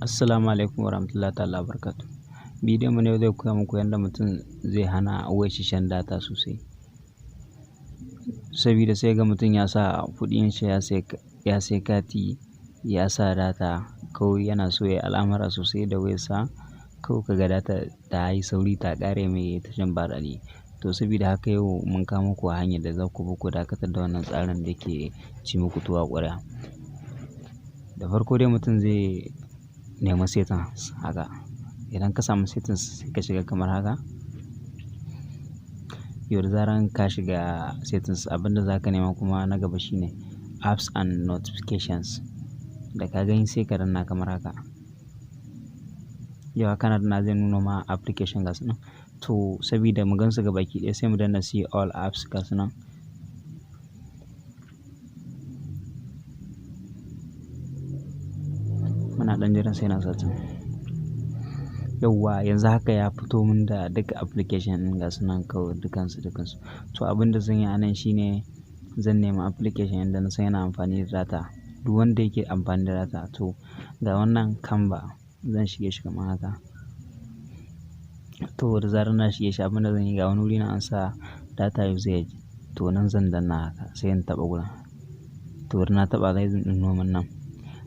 Assalamu alaikum warahmatullahi ta'ala wabarakatuh. Bidiyon mu na yau zai koya muku yadda mutum zai hana wayar shi shan data sosai. Sabida sai ga mutum ya sa kuɗin shi ya sai kati, ya sa data, kawai yana so ya yi al'amura sosai da wayarsa. Kawai ka ga data ta yi sauri ta ƙare mai ta shan ba daɗi. To sabida haka yau mun kawo muku hanyar da za ku bi ku dakatar da wannan tsarin da ke ci muku tuwo a ƙwarya. Da farko dai mutum zai nemi settings haka. Idan ka samu settings sai ka shiga kamar haka. Yau da zaran ka shiga settings, abin da za ka nema kuma na gaba shine apps and notifications. Da ka gani sai ka danna kamar haka. Yau kana danna zai nuno ma application gasu nan. To sabida mu gansu gabaki ɗaya sai mu danna see all apps gasu nan. Muna ɗan jiran sai na searching. Yauwa yanzu haka ya fito mun da duka application ɗin gasu nan kawai dukansu dukansu. To abin da zan yi a nan shine zan nemi application ɗin da na san yana amfani da data. Duk wanda yake amfani da data, to ga wannan Canva, zan shige shi kamar haka. To da zarar na shige shi, abin da zan yi, ga wani wuri nan an sa data usage, to nan zan danna haka sai in taɓa gurin. To da na taɓa zai nuno min nan.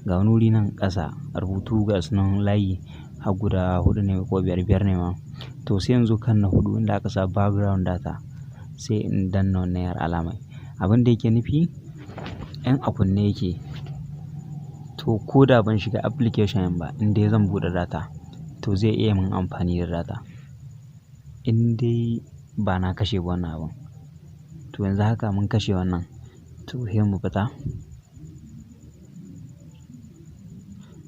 Ga wani wuri nan ƙasa rubutu gasu nan layi har guda huɗu ne ko biyar, biyar ne ma. To sai in zo kan na huɗu inda aka sa background data, sai in danna wannan 'yar alamai. Abin da yake nufi, in a kunne yake, to ko da ban shiga application ba, in dai zan buɗe data to zai iya min amfani da data. In dai ba na kashe ba wannan abun. To yanzu haka mun kashe wannan. To sai mu fita.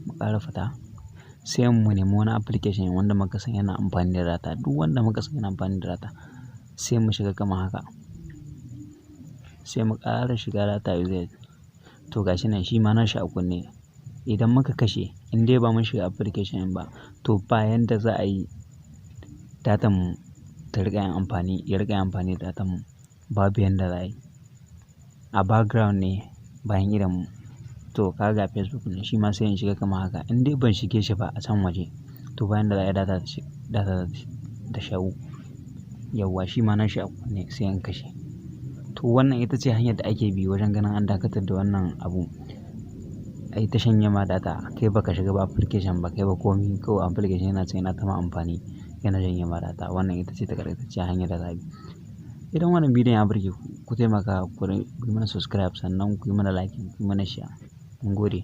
Mu ƙara fita. Sai mu nemi wani application wanda muka san yana amfani da data. Duk wanda muka san yana amfani da data sai mu shiga kamar haka. Sai mu ƙara shiga data usage. To ga shi nan shi ma nashi a kunne. Idan muka kashe, in dai ba mun shiga application ba, to ba yanda za a yi datan mu ta riƙa yin amfani, ya riƙa yin amfani da datan mu. Babu yanda za a yi. A background ne bayan idon mu. To ka ga Facebook ne shi ma sai in shiga kamar haka. In dai ban shige shi ba a can waje, to ba yanda za a yi data ta shawu. Yauwa shi ma nashi a kunne sai in kashe. To wannan ita ce hanyar da ake bi wajen ganin an dakatar da wannan abu. Ai ta shanye ma data, kai ba ka shiga ba application ba kai ba komi, kawai application yana can yana ta ma amfani yana janye ma data. Wannan ita ce taƙaitacciyar hanyar da za a bi. Idan wannan bidiyon ya burge ku, ku taimaka ku yi mana subscribe, sannan ku yi mana like, ku yi mana share. Mun gode.